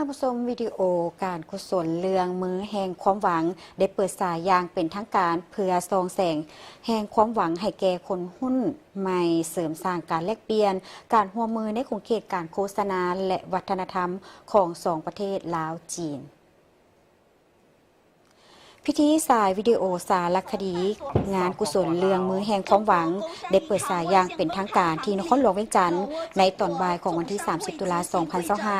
ທ່ານຜູ້ຊົມ, ວິດີໂອການກຸສົນເລື່ອງມື້ແຫ່ງຄວາມຫວັງ ໄດ້ເປີດສາຍຢ່າງເປັນທາງການ ເພື່ອສ່ອງແສງແຫ່ງຄວາມຫວັງໃຫ້ແກ່ຄົນຮຸ່ນໃໝ່, ເສີມສ້າງການແລກປ່ຽນ, ການຮ່ວມມືໃນຂົງເຂດການໂຄສະນາ ແລະ ວັດທະນະທຳຂອງສອງປະເທດລາວ-ຈີນ. ພິທີສາຍວິດີໂອສາລະຄະດີງານກຸສົນເລື່ອງມື້ແຫ່ງຄວາມຫວັງ ໄດ້ເປີດສາຍຢ່າງເປັນທາງການທີ່ນະຄອນຫຼວງວຽງຈັນ ໃນຕອນບ່າຍຂອງວັນທີສາມສິບ ຕຸລາ ສອງພັນຊາວຫ້າ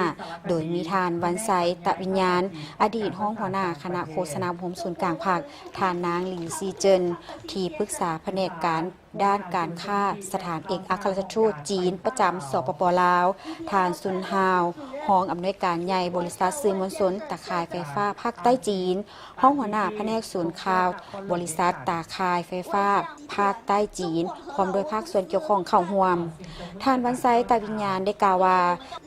ໂດຍມີທ່ານ ວັນໄຊ ຕະວິນຍານ ອະດີດຮອງຫົວໜ້າຄະນະໂຄສະນາອົບຮົມສູນກາງພັກ, ທ່ານນາງ ຫຼີ ຊີເຈິນ ທີ່ປຶກສາພະແນກການ ດ້ານການຄ້າສະຖານເອກອັກຄະລັດທູດຈີນປະຈຳ ສປປ ລາວ, ທ່ານ ຊຸນ ຮາວ ຮອງອຳນວຍການໃຫຍ່ບໍລິສັດສື່ມວນຊົນຕາຂ່າຍໄຟຟ້າພາກໃຕ້ຈີນ, ຮອງຫົວໜ້າພະແນກສູນຂ່າວບໍລິສັດຕາຂ່າຍໄຟຟ້າພາກໃຕ້ຈີນ, ພ້ອມດ້ວຍພາກສ່ວນກ່ຽວຂ້ອງເຂົ້າຮ່ວມ. ທ່ານ ວັນໄຊ ຕາວິນຍານ ໄດ້ກ່າວວ່າ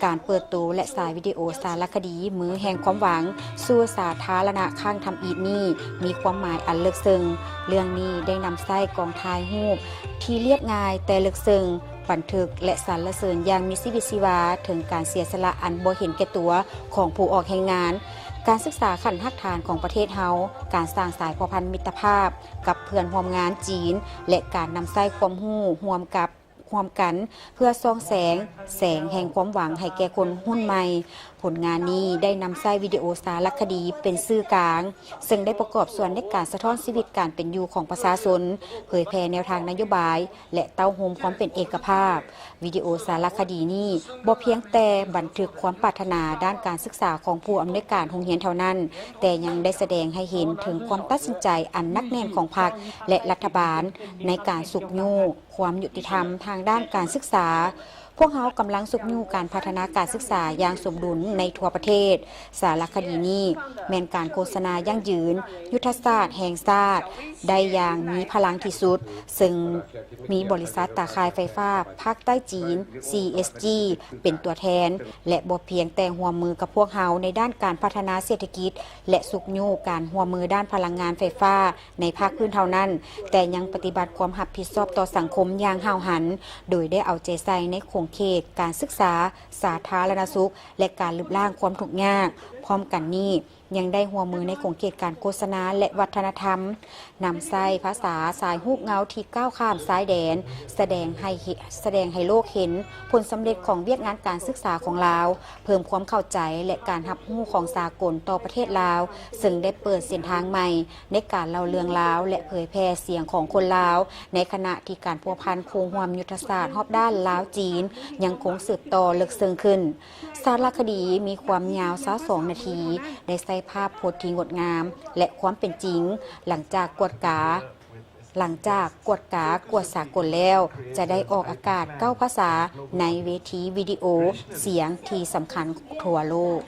ການເປີດໂຕ ແລະ ສາຍວິດີໂອສາລະຄະດີມື້ແຫ່ງຄວາມຫວັງສູ່ສາທາລະນະຄັ້ງທຳອິດນີ້ ມີຄວາມໝາຍອັນເລິກເຊິ່ງ. ເລື່ອງນີ້ໄດ້ນຳໃຊ້ກອງຖ່າຍຮູບທີ່ລຽບງ່າຍແຕ່ເລິກເຊິ່ງ, ບັນທຶກ ແລະ ສັນລະເສີນຢ່າງມີຊີວິດຊີວາເຖິງການເສຍສະຫຼະອັນບໍ່ເຫັນແກ່ຕົວຂອງຜູ້ອອກແຮງງານ, ການສຶກສາຂັ້ນຮາກຖານຂອງປະເທດເຮົາ, ການສ້າງສາຍພົວພັນມິດຕະພາບກັບເພື່ອນຮ່ວມງານຈີນ ແລະ ການນຳໃຊ້ຄວາມຮູ້ຮ່ວມກັບ ຮ່ວມກັນເພື່ອສ່ອງແສງ, ແສງແຫ່ງຄວາມຫວັງໃຫ້ແກ່ຄົນຮຸ່ນໃໝ່. ຜົນງານນີ້ໄດ້ນຳໃຊ້ວິດີໂອສາລະຄະດີເປັນສື່ກາງ, ເຊິ່ງໄດ້ປະກອບສ່ວນໃນການສະທ້ອນຊີວິດການເປັນຢູ່ຂອງປະຊາຊົນ, ເຜີຍແຜ່ແນວທາງນະໂຍບາຍ ແລະ ເຕົ້າໂຮມຄວາມເປັນເອກະພາບ. ວິດີໂອສາລະຄະດີນີ້ບໍ່ພຽງແຕ່ບັນທຶກຄວາມປາດຖະໜາດ້ານການສຶກສາຂອງຜູ້ອຳນວຍການໂຮງຮຽນເທົ່ານັ້ນ, ແຕ່ຍັງໄດ້ສະແດງໃຫ້ເຫັນເຖິງຄວາມຕັດສິນໃຈອັນໜັກແໜ້ນຂອງພັກ ແລະ ລັດຖະບານ ໃນການຊຸກຍູ້ຄວາມຍຸຕິທຳທາງດ້ານການສຶກສາ. ພວກເຮົາກຳລັງຊຸກຍູ້ການພັດທະນາການສຶກສາຢ່າງສົມດຸນໃນທົ່ວປະເທດ. ສາລະຄະດີນີ້ແມ່ນການໂຄສະນາຢັ້ງຢືນຍຸດທະສາດແຫ່ງຊາດໄດ້ຢ່າງມີພະລັງທີ່ສຸດ, ເຊິ່ງມີບໍລິສັດຕາຂ່າຍໄຟຟ້າພາກໃຕ້ຈີນ ຊີເອສຈີ ເປັນຕົວແທນ ແລະ ບໍ່ພຽງແຕ່ຮ່ວມມືກັບພວກເຮົາໃນດ້ານການພັດທະນາເສດຖະກິດ ແລະ ຊຸກຍູ້ການຮ່ວມມືດ້ານພະລັງງານໄຟຟ້າໃນພາກພື້ນເທົ່ານັ້ນ, ແຕ່ຍັງປະຕິບັດຄວາມຮັບຜິດຊອບຕໍ່ສັງຄົມຢ່າງຫ້າວຫັນ, ໂດຍໄດ້ເອົາໃຈໃສ່ໃນຂົງເຂດການສຶກສາ, ສາທາລະນະສຸກ ແລະ ການລຶບລ້າງຄວາມທຸກຍາກ. ພ້ອມກັນນີ້, ຍັງໄດ້ຮ່ວມມືໃນຂົງເຂດການໂຄສະນາ ແລະ ວັດທະນະທຳ, ນຳໃຊ້ພາສາສາຍຮູບເງົາທີ່ກ້າວຂ້າມຊາຍແດນ, ສະແດງໃຫ້ເຫ ສະແດງໃຫ້ໂລກເຫັນຜົນສຳເລັດຂອງວຽກງານການສຶກສາຂອງລາວ, ເພີ່ມຄວາມເຂົ້າໃຈ ແລະ ການຮັບຮູ້ຂອງສາກົນຕໍ່ປະເທດລາວ, ເຊິ່ງໄດ້ເປີດເສັ້ນທາງໃໝ່ໃນການເລົ່າເລື່ອງລາວ ແລະ ເຜີຍແຜ່ສຽງຂອງຄົນລາວ, ໃນຂະນະທີ່ການພົວພັນຄູ່ຮ່ວມຍຸດທະສາດຮອບດ້ານລາວ-ຈີນ ຍັງຄົງສືບຕໍ່ເລິກເຊິ່ງຂຶ້ນ. ສາລະຄະດີມີຄວາມຍາວຊາວສອງນາທີ, ໄດ້ໃຊ້ພາບພົດທີ່ງົດງາມ ແລະ ຄວາມເປັນຈິງ. ຫຼັງຈາກກວດກາ, ຫຼັງຈາກກວດກາກວດສາກົນແລ້ວ, ຈະໄດ້ອອກອາກາດເກົ້າພາສາໃນເວທີວິດີໂອສຽງທີ່ສຳຄັນທົ່ວໂລກ.